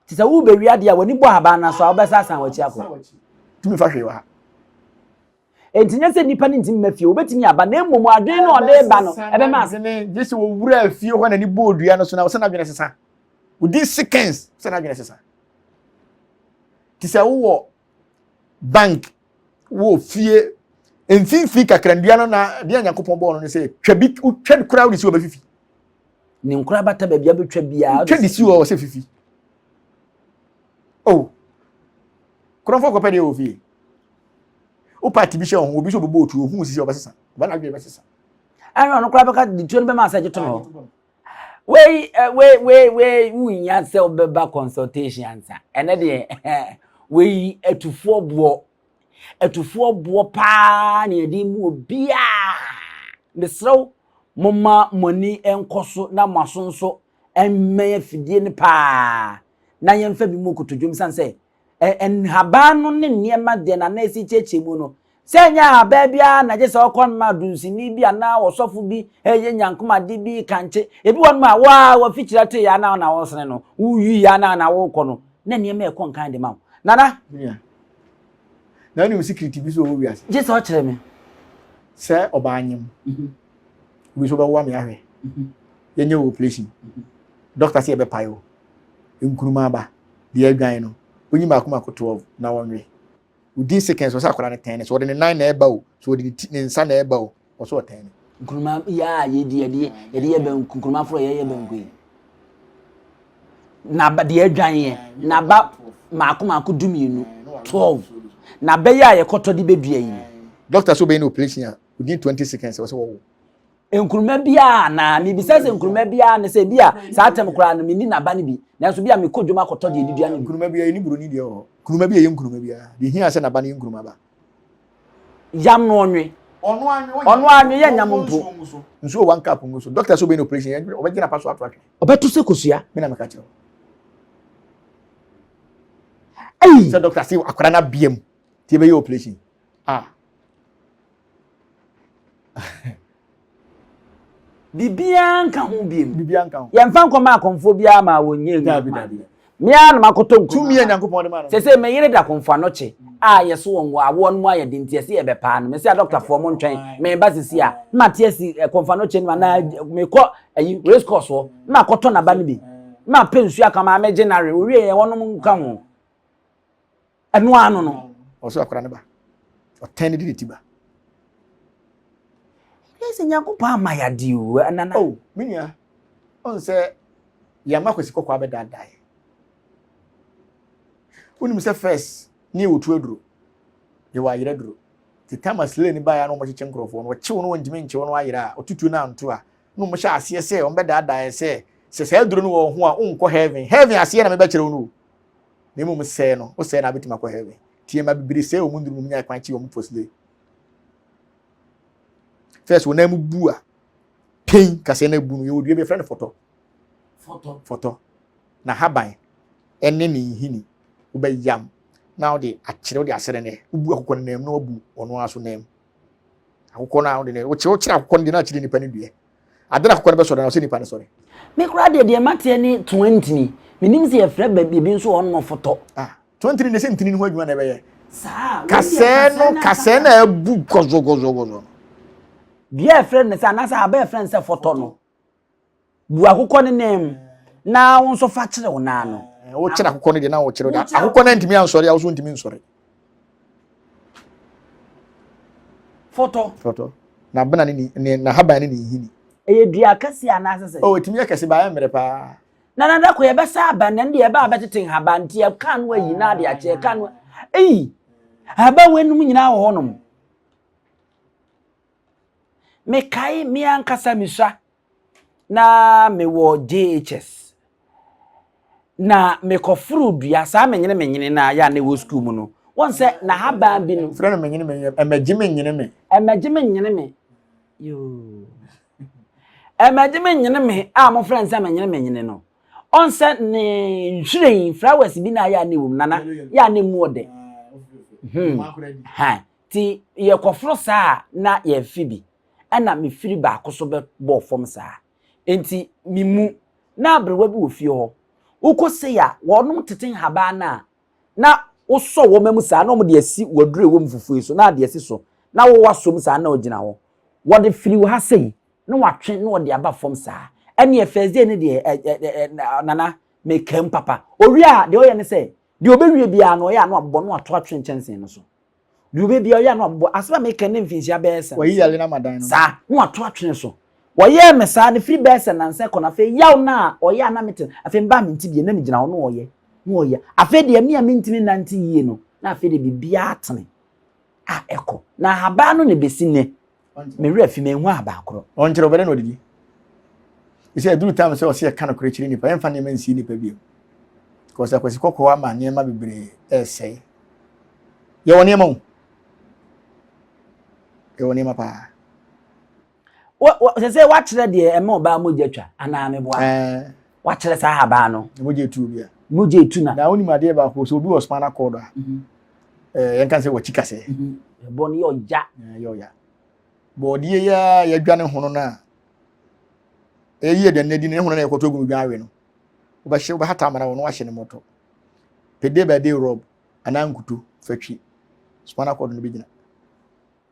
Speaker 1: Te sɛ worebɛwia adeɛ a w'ani bɔ ahaban no so a wobɛsa asan w'akyi akɔ.
Speaker 2: Tumi fa hwee wɔ ha.
Speaker 1: Enti nyɛ sɛ nnipa no ntumi mma fie, wɔbɛtumi aba, na mmom adwene no a ɔde reba no, ɛbɛma ase.
Speaker 2: Adwene, gye sɛ wɔwura fie hɔ na ne bɔɔ dua no so na sɛ n'adwene sesa. Within seconds, sɛ n'adwene sesa. Te sɛ wowɔ bank, wowɔ fie, mfimfini kakra nnua no na deɛ Nyankopɔn bɔɔ no no sɛ twa bi, wotwa koraa wode si hɔ bɛfifi.
Speaker 1: Ne nkora bata baabi a bɛtwa biara.
Speaker 2: Twa de si hɔ sɛ fifi. Oh, korɔmfoɔ kɔpɛ deɛ wɔ fie. Wo party bi hyɛ wo ho, obi nso bɛbɔ otuo, ohun sisi ɔbɛsesa. Ɔbɛ n'adwene bɛsesa.
Speaker 1: Ɛna ɔno koraa bɛka de tuo no bɛma asɛ gye to no hɔ. Wei wei wei wei wonnya sɛ wobɛba consultation ansa. Ɛnɛ deɛ wei atufoɔ boɔ atufoɔ boɔ paa na yɛde mu obiara. Mesrɛ wo momma mo ani nkɔ so na mo aso nso mmɛn afidie no paa. na yɛmfa bi mu kotodwom sane sɛ nhaban no ne nneɛma deɛ na na ɛsi kyerɛkyerɛ mu no sɛ ɛnyɛ ahaban biara na gye sɛ ɔkɔ ma dunsini bi anaa ɔsɔfo bi ɛyɛ nyankomade bi kankye ebi wɔ nom a waa wafikyerɛ te yɛ anaa na wɔsene no woyi yɛ anaa na wokɔ no na nneɛma ɛkɔ nkan de ma wo nana.
Speaker 2: Na wonim secret bi so wɔ wiase.
Speaker 1: Gye sɛ ɔkyerɛ me.
Speaker 2: Sɛ ɔbaa nyem. Obi so bɛwoa me ahwɛ. Yɛnyɛ wɔ operation. Doctor sɛ yɛbɛpae wo. Nkuruma aba. Deɛ adwan no. Onyi mako mako 12 na wɔnwe. Within seconds ɔsɛ akwadaa no tɛn ne. So ɔde ne nan na ɛba o. So ɔde ne ti ne nsa na ɛba o. Ɔsɛ ɔtɛn ne.
Speaker 1: Nkuruma yɛ a yɛdi yɛde yɛde yɛ banku nkuruma aforo yɛyɛ banku yi. N'aba deɛ adwan yɛ n'aba mako mako 12 12 n'aba yi a yɛkɔtɔ de bɛdua yi no.
Speaker 2: Doctor sɛ ɔbɛyɛ no operation a within 20 seconds ɔsɛ wɔwo.
Speaker 1: Nkuruma biara na mebisa sɛ nkuruma biara ne sɛ bi a saa tɛm koraa no menni n'aba no bi nanso bi a mekɔ dwom akɔtɔ deɛ ɛdidua no bi.
Speaker 2: Nkuruma biara ɛni buroni deɛ wɔ hɔ. Nkuruma bi a ɛyɛ nkuruma biara deɛ hia sɛ n'aba no yɛ nkuruma ba.
Speaker 1: Yam no ɔnwe. Ɔno anwe yɛ nyam mpo.
Speaker 2: Nsuo one cup ngu so. Doctor sɛ ɔbɛyɛ no operation ɔbɛgyina pa so ato atwene.
Speaker 1: Ɔbɛto sɛ kosua.
Speaker 2: Me na meka kyerɛ wo.
Speaker 1: Ei!
Speaker 2: Sɛ doctor se akwadaa no abea mu nti yɛbɛyɛ operation. Ah.
Speaker 1: Biribiara nka ho biem.
Speaker 2: Biribiara nka ho.
Speaker 1: Yɛmfa nkɔma akɔmfoɔ biara ma wɔnyɛ
Speaker 2: Dabi dabi.
Speaker 1: Me ara na makɔtɔ nkuruma.
Speaker 2: Tumi a Nyankopɔn de ma no.
Speaker 1: Sese me yere da kɔmfo anɔkye a yɛso wɔn wɔ awoɔ no mu ayɛ den nti yɛse yɛbɛpaa no. Mese adɔktafoɔ mo ntwɛn meba sisi a na mate asi kɔmfo anɔkye no mu anaa mekɔ ayi race course hɔ na makɔtɔ n'aba no bi na mapɛ nsuo aka maame gye nare owie yɛ wɔnom nka ho. Ɛno ano no.
Speaker 2: Ɔsɛ akora ne ba. Ɔtɛn ne de ne ti ba.
Speaker 1: Yɛ sɛ Nyankopɔn ama yɛ o nana.
Speaker 2: Oh, me nua. Ɔn sɛ yɛama kwasi kɔkɔɔ abɛdaadaa yɛ. Wonim sɛ first ne yɛwɔ tu aduro. Yɛwɔ ayerɛ aduro. Te time a slay ne baeɛ a na wɔkyekyɛ nkurɔfoɔ no, wɔkyew no wɔntumi nkyew no ayerɛ a, ɔtutuo no anto a, na wɔhyɛ aseɛ sɛ wɔbɛdaadaa yɛ sɛ sɛ saa aduro no wɔ ho a wonkɔ heaven. Heaven aseɛ na mebɛkyerɛ wo no o. Na mmom sɛe no, wosɛe no a wobɛtumi akɔ heaven. Nti yɛma bebree sɛe wɔn nnuro mu nya kwan kye wɔn for slay. First wɔn nan mu bu a, pain kasɛɛ na ebu no, yɛwɔ dua bi yɛfrɛ no fɔtɔ.
Speaker 1: Fɔtɔ.
Speaker 2: Fɔtɔ. Na haban ɛne ne nhini wobɛyam na wode akyerɛ wode asere ne wobu akokɔ no nan mu na wabu ɔno ara so nan mu. Akokɔ no a wode ne wokyerɛ wokyerɛ akokɔ no deɛ na akyerɛ nipa no dua. Ade na akokɔ no bɛsɔre na ɔsɛ nipa no sɔre.
Speaker 1: Me koraa deɛ deɛ mateɛ ne toantini. Menim sɛ yɛfrɛ baabi nso wɔ hɔnom fɔtɔ.
Speaker 2: Ah, toantini de sɛ ntini no ho adwuma na ɛbɛyɛ.
Speaker 1: Saa.
Speaker 2: Kasɛɛ no kasɛɛ na abu gɔzɔgɔzɔgɔzɔ no.
Speaker 1: Dua a yɛfrɛ no sɛ anaasɛ aba a yɛfrɛ no sɛ fɔtɔ no, bu akokɔ no nan mu na wo nso fa kyerɛ wo nan no.
Speaker 2: Wokyerɛ akokɔ no deɛ na wokyerɛ deɛ akokɔ no antumi ansɔre a wo nso ntumi nsɔre.
Speaker 1: Fɔtɔ.
Speaker 2: Fɔtɔ. Na abena ne ne n'ahaban ne ne nhini.
Speaker 1: Ɛyɛ dua kɛse anaasɛ sɛ?
Speaker 2: Oh, ɛtumi yɛ kɛse baa ɛyɛ mmerɛ paa.
Speaker 1: Na na da ko yɛbɛsa aba na ɛnde yɛba abɛtete nhaban nti yɛka no ayi na ade akyɛ yɛka no eyi ahaban wɔ enum nyinaa wɔ hɔnom. Mekae me ankasa mesua na mewɔ JHS na mekɔforo dua saa menyene menyene na yɛ a na ɛwɔ sukuu mu no wɔn sɛ n'ahaban bi no.
Speaker 2: Frɛ no menyene menyene ɛmɛgye menyene me.
Speaker 1: Ɛmɛgye menyene me yoo ɛmɛgye menyene me a mofrɛ no sɛ menyene menyene no ɔn sɛ ne nhwiren flowers bi na ayɛ a na ɛwɔ mu nana yɛ a na emu ɔdɛ hmm ha Nti yɛkɔforo saa a na yɛmfe bi, ɛna mefiri baako so bɛbɔɔ fam saa. Nti me mu, na aberewa bi wɔ fie hɔ. Wokɔ sei a, wɔnom tete nhaban no a, na wosɔ wɔma mu saa na wɔde asi waduro ɛwɔ mu fufuo yi so na ade asi so, na wo wasɔ mu saa na ɔgyina hɔ. Wɔde firi wo ha sei, na watwe na wɔde aba fam saa. Ɛneɛ first day no deɛ ɛ ɛ ɛ nana, mekam papa. Owie a, deɛ ɔyɛ ne sɛ, deɛ ɔbɛwie biara no ɔyɛ a na wabɔ na wato atwe nkyɛnsee no so. Deɛ ɔbɛ bia ɔyɛ a na wabobɔ. Asɛm a meka ne mfinhyia bɛyɛ sɛ.
Speaker 2: Wayi yale no ama dan no.
Speaker 1: Saa na wato atwene so. Wɔyɛɛ me saa no firi bɛyɛ sɛ nansa kɔ no afei yaw no a ɔyɛ a na mete no afei mbaa mente bie na megyina hɔ na ɔyɛ na ɔyɛ afei deɛ me a mentumi nante yie no na afei deɛ biribiara tene a ɛkɔ na ahaban no na ɛbɛsi nnɛ me werɛ fi manhu ahaban korɔ.
Speaker 2: Ɔnkyerɛ ɔbɛdɛ na ɔdidi. Ɛsɛ aduru tam sɛ ɔsɛ yɛka nokorɛ kyerɛ nipa yɛmfa nneɛma nsie nipa bio. Because akwasi kɔkɔɔ ama nneɛma bebree ɛresɛe. Yɛwɔ nneɛma o. Yɛwɔ nneɛma paa.
Speaker 1: Sɛ sɛ wakyerɛ deɛ ɛma ɔbaa mogya twa anaa meboa. Wakyerɛ saa ahaban no.
Speaker 2: Mogya etu bi a.
Speaker 1: Mogya etu na.
Speaker 2: Na wonim adeɛ baako sɛ obi wɔ spinal cord a. Mhm. Ɛɛ yɛn kan sɛ wɔkyi kasɛɛ.
Speaker 1: Mhm. Ɛbɔ no yɛ ɔya.
Speaker 2: Yɛ ɔya. Bɔɔdeɛ yi a yɛadwa ne hono no a ɛyi aduane no adi ne hono no yɛkɔtɔ gu no dwa awe no wobɛhyɛ wobɛhata amana wɔ no wahyɛ ne mmɔtɔ pɛ day by day rub anaa nkuto fatwi spinal cord no bɛgyina.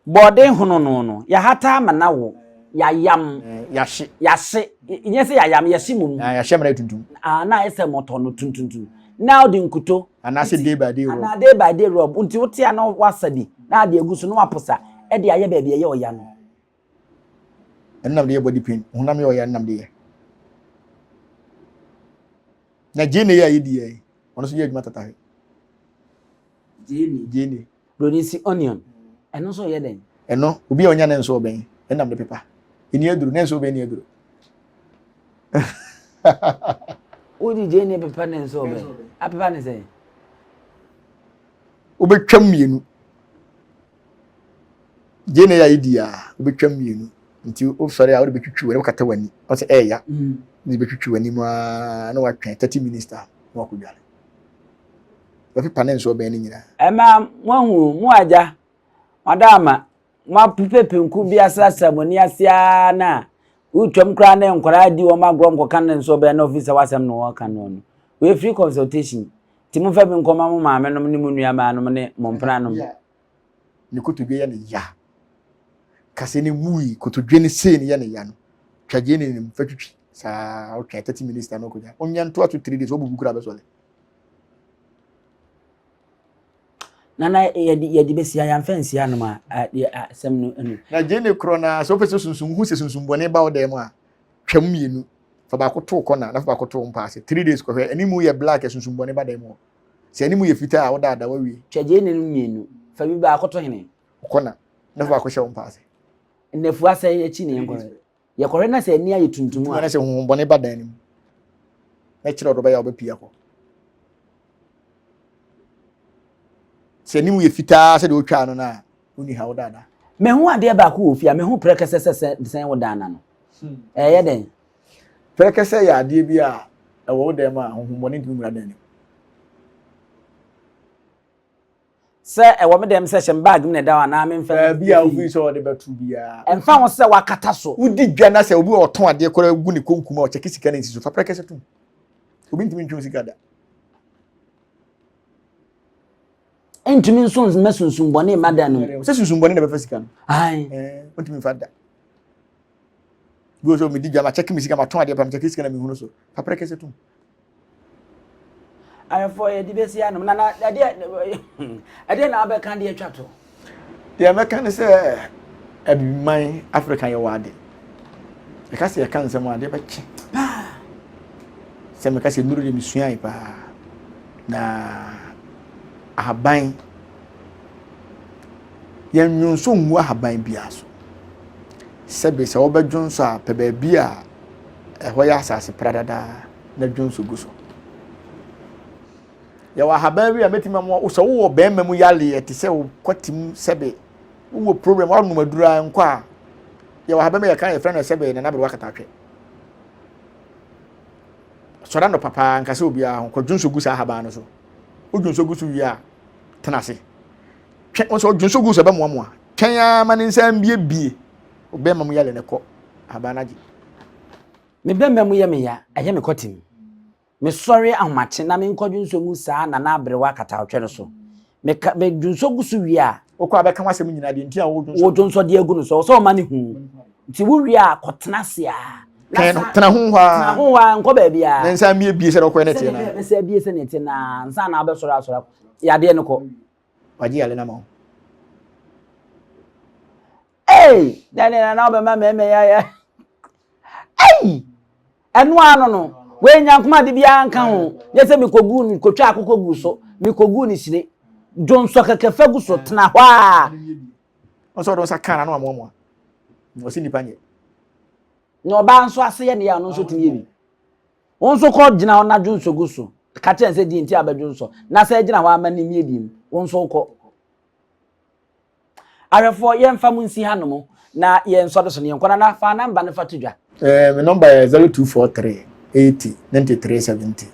Speaker 1: Bɔɔden hono no no, yɛahata ama no awo, yɛayam.
Speaker 2: Yɛahye.
Speaker 1: Yɛahye, nyɛ sɛ yɛayam, yɛhye mmom.
Speaker 2: Yɛahye ama no ayɛ tuntum.
Speaker 1: Na ayɛ sɛ mmɔtɔ no tuntuntum. Na wode nkuto.
Speaker 2: Anaasɛ day by day rub.
Speaker 1: Anaa day by day rub. Nti wote a na woasa bi, na ade agu so, na woaposa de ayɛ baabi a ɛyɛ ɔya no.
Speaker 2: Ɛno na mede yɛ body pain. Honam yɛ ɔya no na mede yɛ. Na gyeene yi a yɛdi yɛ yi, ɔno nso yɛ adwuma tatahwe.
Speaker 1: Gyeene.
Speaker 2: Gyeene.
Speaker 1: Broni si onion. Ɛno nso yɛ dɛn?
Speaker 2: Ɛno, obi a ɔnya ne nso ɔbɛn, ɛnam de pepa. Ɛni aduro, ne nso ɔbɛn ni aduro.
Speaker 1: Wodi gyeene pepa ne nso ɔbɛn. Apepa ne sɛn?
Speaker 2: Wobɛtwam mmienu. Gyeene yɛ a yɛdi a, wobɛtwam mmienu. Nti wosɔre a wode bɛtwitwi w'ani, wokata w'ani. Wɔn sɛ ɛɛya. Mm. Wode bɛtwitwi w'ani mu ara na watwɛn 30 minutes a na wakɔdware. Bɛpepa ne nso ɔbɛn no nyinaa.
Speaker 1: Ɛma moahu mo agya, mo adaama, moapepe penku bi asrasra mo ani ase ara na wotwam koraa ne nkwadaa di wɔn agorɔ nkɔka ne nso ɔbɛn na ofi sɛ wasɛm na wɔka no no. Wei free consultation. Nti momfa bi nkɔma mo maamenom ne mo nuammaanom ne mo mpenanom.
Speaker 2: Ne kotodwe yɛ ne ya. Kase ne mui kotodwe ne sei ne yɛ ne ya no. Twa gye ne nim fa twitwi saa wotwa 30 minutes na no kɔgya. Onyɛ ntoa so 3 days wabubu koraa bɛsɔre.
Speaker 1: Nana yɛde yɛde bɛsi a yɛamfa nsi anom a asɛm no anu.
Speaker 2: Na gye ne korɔ na sɛ wopɛ sɛ sunsum hu sɛ sunsum bɔne ba wo dan mu a twam mmienu fa baako to kɔna na fa baako to mpa ase 3 days kɔhwɛ anim yɛ black a sunsum bɔne ba dan mu hɔ. Sɛ anim yɛ fitaa a woda ada wawie.
Speaker 1: Twa gyeene no mmienu. Fa bi baako to hene?
Speaker 2: Kɔna na fa baako hyɛ wo mpa ase.
Speaker 1: Nnafua sɛn akyi na yɛnkɔhwɛ? Yɛkɔhwɛ na sɛ ani ayɛ tuntum a.
Speaker 2: Na sɛ honhommɔne ba dan no mu na kyerɛ ɔdɔ bɛyɛ a wobɛpie akɔ. Sɛ anim yɛ fitaa sɛdeɛ wotwaa no no a, wonni ha woda ada.
Speaker 1: Mehu adeɛ baako wɔ fie a mehu prɛkɛsɛ sɛ sɛn wo dan no ano. Ɛyɛ dɛn?
Speaker 2: Prɛkɛsɛ yɛ adeɛ bi a ɛwɔ wo dan mu a honhommɔne ntumi nwura dan no mu.
Speaker 1: Sɛ ɛwɔ me dɛm sɛ hyɛ me bag mu na ɛda hɔ anaa memfa
Speaker 2: Baabi a wofii sɛ ɔde bɛto biara.
Speaker 1: Ɛmfa ho sɛ wakata so.
Speaker 2: Wodi dwa na sɛ obi a ɔtɔn adeɛ koraa gu ne konkum a ɔkyɛke sika no nsi so fa prɛkɛsɛ tom. Obi ntumi ntwe wo sika da.
Speaker 1: Ntumi nso mma sunsum bɔne mma dan no mu.
Speaker 2: Sɛ sunsum bɔne na ɛbɛfa sika no.
Speaker 1: Ae.
Speaker 2: Ɔntumi mfa da. Bi wɔ sɛ medi dwa makyɛke me sika matɔn adeɛ pa mekyɛke sika na mehunu so. Fa prɛkɛsɛ tom.
Speaker 1: Ayɛfoɔ yɛde bɛsi anom na na ɛdeɛ ɛdeɛ na abɛka deɛ atwa to.
Speaker 2: Deɛ mɛka ne sɛ abibiman Africa yɛwɔ ade. Yɛka sɛ yɛka nsɛm a adeɛ bɛkye paa. Sɛ meka sɛ nnuro deɛ mesuae paa. Na ahaban yɛnnwonsɔ ngu ahaban biara so. Sɛbe sɛ wobɛdwonsɔ a pɛ baabi a ɛhɔ yɛ asase pradadaa na dwonsɔ gu so. Yɛwɔ ahaban bi a mɛtumi ama wo sɛ wowɔ bɛrima mu yareɛ te sɛ wo kwatim sɛbe wowɔ problem woanom aduru a nkɔ a yɛwɔ ahaban bi a yɛka yɛfrɛ no sɛbe nana berewa katatwɛ sɔre anɔpa paa nka sɛ obiara ho kɔ dwonsɔ gu saa ahaban no so wodwonsɔ gu so wie a tena ase twɛn wɔn sɛ ɔdwonsɔ gu so ɛbɛmoamoa twɛn ara ma ne nsa mbiebie ɔbɛrima mu yale ne kɔ ahaban no agye.
Speaker 1: Me bɛrima mu yɛ me ya, ɛyɛ me kɔtem. Mesɔre ahomakye na menkɔ dwonsɔ ngu saa Nana Aberewa Katawtwɛ no so. Meka, me dwonsɔ gu so wie a.
Speaker 2: Wokɔ a bɛka w'asɛm nyinaa deɛ nti a wodwonsɔ.
Speaker 1: Wodwonsɔ de agu no so, ɛwɔ sɛ ɔma no hu. Nti wowie a kɔtena ase a.
Speaker 2: Twɛn no, tena ho hɔ ara.
Speaker 1: Tena ho hɔ ara, nkɔ baabiara.
Speaker 2: Ne nsa mmiebie sɛdeɛ wokɔɛ no teɛ no ara.
Speaker 1: Sɛdeɛ ɛbɛsɛ abie sɛdeɛ ɛte no ara, ansa na wobɛsɔre asɔre akɔ. Yadeɛ no kɔ.
Speaker 2: Wagye yare no ama wo.
Speaker 1: Ei! Dɛn na na wobɛma mmarima yi ayɛ? Ei! Ɛno ano no, wei nyankoma ade biara nka ho. Nyɛ sɛ mekɔguu no, kɔtwa akokɔ gu so, mekɔguu no hyire. Dwonsɔ kɛkɛ fa gu so, tena hɔ a.
Speaker 2: Ɔsɛ ɔde nsa kaa n'ano amoamoa. Ɔsɛ nipa nyɛ.
Speaker 1: Na ɔbaa nso ase yɛ ne yɛ ɔno nso tumi yɛ bi. Wo nso kɔ gyina hɔ na dwonsɔ gu so. Ka kyerɛ sɛ deɛ nti a bɛdwonsɔ. Na sɛ gyina hɔ ama ne mmie biem. Wo nso wokɔ. Ahwɛfoɔ yɛmfa mo nsi hanom na yɛnsɔre so no yɛnkɔ. Nana fa namba no fa to dwa.
Speaker 2: Eh, me nɔmba yɛ 0243 80 93 70.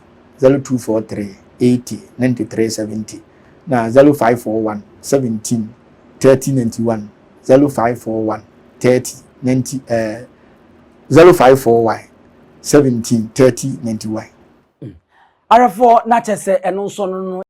Speaker 2: 0243 80 93 70 na 0541 17 30 91 0541 30 90 0541 17 30 91.
Speaker 1: Arefoɔ na kyɛ sɛ ɛno nso no.